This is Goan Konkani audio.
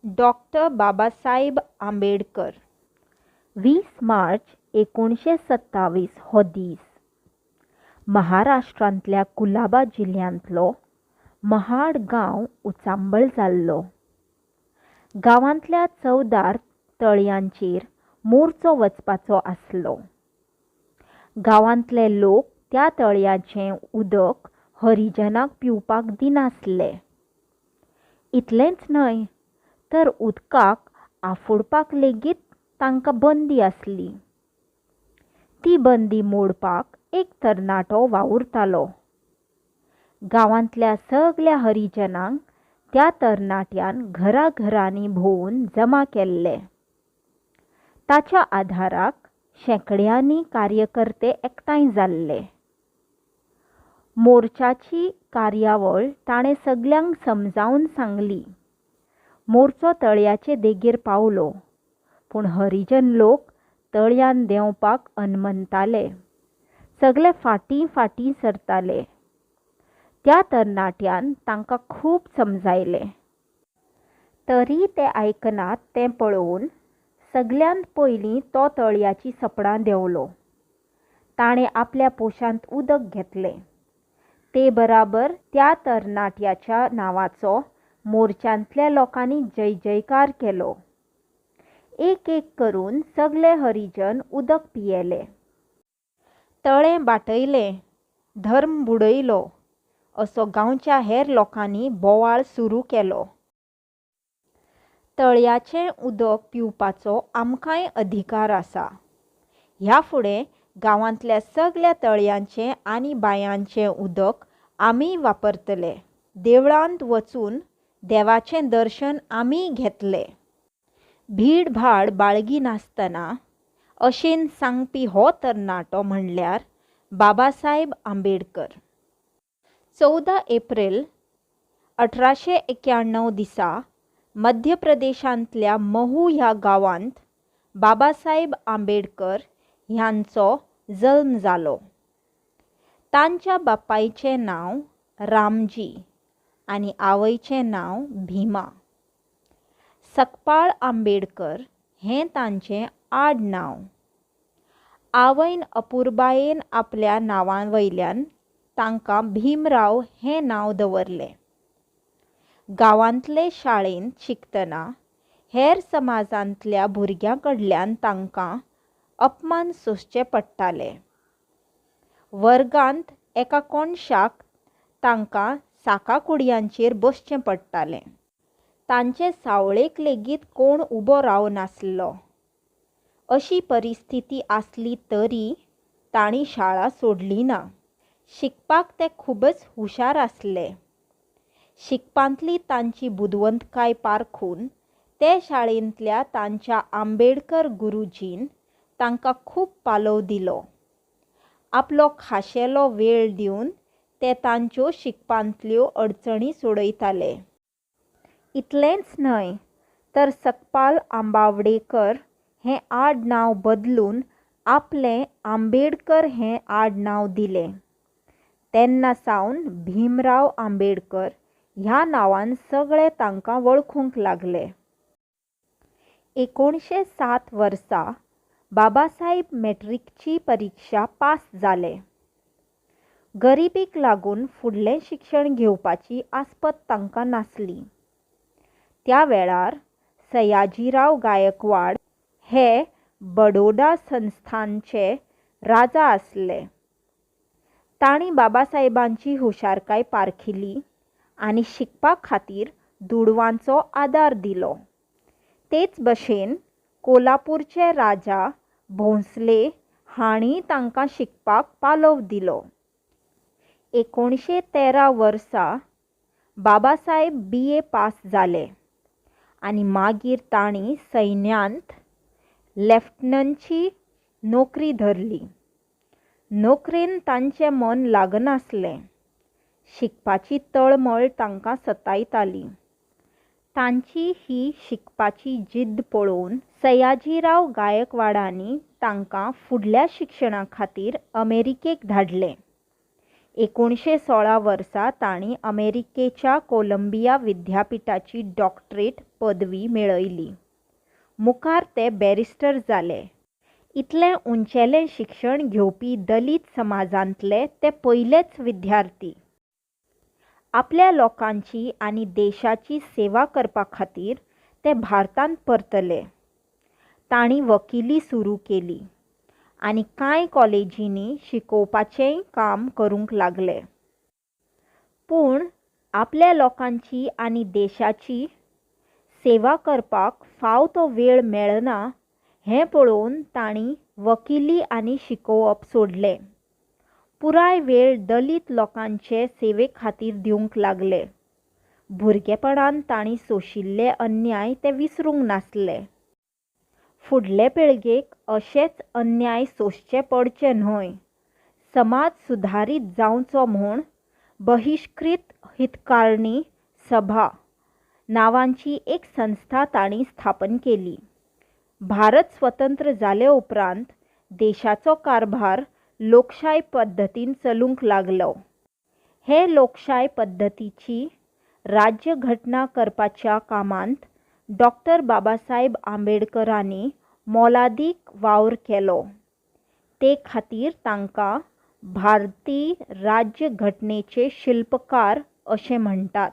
डॉक्टर बाबासाहेब आंबेडकर. 20 मार्च 1927 हो दीस महाराष्ट्रांतल्या कुलाबा जिल्ल्यांतलो महाड गांव उचांबळ जाल्लो. गांवांतल्या चवदार तळयांचेर मोर्चो वचपाचो आसलो. गांवांतले लोक त्या तळयाचें उदक हरिजनाक पिवपाक दिनासले. इतलेंच न्हय तर उदकाक आफुडपाक लेगीत तांकां बंदी आसली. ती बंदी मोडपाक एक तरणाटो वावुरतालो. गांवांतल्या सगल्या हरिजनांक त्या तरणाट्यान घराघरांनी भोंवून जमा केल्ले. ताच्या आधाराक शेंकड्यांनी कार्यकर्ते एकठांय जाल्ले. मोर्चाची कार्यावळ ताणें सगल्यांक समजावन सांगली. मोर्चो तळयाचे देगेर पावलो, पूण हरिजन लोक तळयान देंवपाक अनमनताले. सगले फाटीं फाटीं सरताले. त्या तरणाट्यान तांकां खूब समजायलें. तरी ते आयकनात तें पळोवन सगल्यांत पयलीं तो तळयाचीं सपणां देंवलो. ताणें आपल्या पोशांत उदक घेतलें. ते बराबर त्या तरणाट्याच्या नांवाचो मोर्चांतल्या लोकांनी जयजयकार केलो. एक एक करून सगले हरिजन उदक पियेले. तळें बाटयलें, धर्म बुडयलो असो गांवच्या हेर लोकांनी बोवाळ सुरू केलो. तळयाचें उदक पिवपाचो आमकांय अधिकार आसा. ह्या फुडें गांवांतल्या सगल्या तळयांचें आनी बांयांचें उदक आमीय वापरतले. देवळांत वचून देवाचें दर्शन आमीय घेतले. भीडभाड बाळगिनासतना अशेन सांगपी हो तरणाटो म्हणल्यार बाबासाहेब आंबेडकर. 14 एप्रील 1891 दिसा मध्य प्रदेशांतल्या महू ह्या गांवांत बाबासाहेब आंबेडकर ह्यांचो जल्म जालो. तांच्या बापायचें नांव रामजी आनी आवयचें नांव भीमा. सकपाळ आंबेडकर हें तांचें आडनांव. आवयन अपुरबायेन आपल्या नांवा वयल्यान तांकां भीमराव हें नांव दवरलें. गांवांतले शाळेंत शिकतना हेर समाजांतल्या भुरग्यां कडल्यान तांकां अपमान सोंसचे पडटाले. वर्गांत एका कोनशाक तांकां साकाकुडयांचेर बसचें पडटालें. तांचे सावळेक लेगीत कोण उबो रावनासलो. अशी परिस्थिती आसली तरी तांणी शाळा सोडली ना. शिकपाक ते खुबच हुशार आसले. शिकपांतली तांची बुदवंतकाय पारखून ते शाळेंतल्या तांच्या आंबेडकर गुरुजीन तांकां खूब पालव दिलो. आपलो खाशेलो वेळ दिवन ते तांच्यो शिकपांतल्यो अडचणी सोडयताले. इतलेंच न्हय तर सकपाल आंबावडेकर हें आडनांव बदलून आपलें आंबेडकर हें आडनांव दिलें. तेन्ना सावन भीमराव आंबेडकर ह्या नांवान सगळे तांकां वळखूंक लागले. 1907 वर्सा बाबासाहेब मॅट्रिकची परिक्षा पास जाले. गरिबीक लागून फुडलें शिक्षण घेवपाची आस्पत तांकां नासली. त्या वेळार सयाजीराव गायकवाड हे बडोदा संस्थानचे राजा आसले. तांणी बाबासाहेबांची हुशारकाय पारखिली आनी शिकपा खातीर दुडवांचो आदार दिलो. तेच भशेन कोल्हापूरचे राजा भोंसले हांणीय तांकां शिकपाक पालव दिलो. 1913 वर्सा बाबासाहेब बी.ए पास जाले आनी मागीर तांणी सैन्यांत लेफ्टनंटची नोकरी धरली. नोकरेंत तांचें मन लागनासलें. शिकपाची तळमळ तांकां सतायताली. तांची ही शिकपाची जिद्द पळोवन सयाजीराव गायकवाडांनी तांकां फुडल्या शिक्षणा खातीर अमेरिकेक धाडले. 1916 वर्सा तांणी अमेरिकेच्या कोलंबिया विद्यापिठाची डॉक्टरेट पदवी मेळयली. मुखार ते बॅरिस्टर जाले. इतलें उंचेलें शिक्षण घेवपी दलीत समाजांतले ते पयलेच विद्यार्थी. आपल्या लोकांची आनी देशाची सेवा करपा खातीर ते भारतांत परतले. तांणी वकिली सुरू केली आनी कांय कॉलेजींनी शिकोवपाचेंय काम करूंक लागले. पूण आपल्या लोकांची आनी देशाची सेवा करपाक फाव तो वेळ मेळना हें पळोवन तांणी वकिली आनी शिकोवप सोडलें. पुराय वेळ दलीत लोकांचे सेवे खातीर दिवंक लागले. भुरगेपणांत तांणी सोंशिल्ले अन्याय ते विसरूंक नासले. फुडले पिळगेक अशेच अन्याय सोंसचे पडचे न्हय, समाज सुधारीत जावंचो म्हूण बहिश्कृत हितकारिणी सभा नांवाची एक संस्था तांणी स्थापन केली. भारत स्वतंत्र जाले उपरांत देशाचो कारभार लोकशाय पद्दतीन चलूंक लागलो. हे लोकशाय पद्दतीची राज्यघटना करपाच्या कामांत डॉक्टर बाबासाहेब आंबेडकरांनी मोलादीक वावर केलो. ते खातीर तांकां भारतीय राज्य घटनेचे शिल्पकार अशें म्हणटात.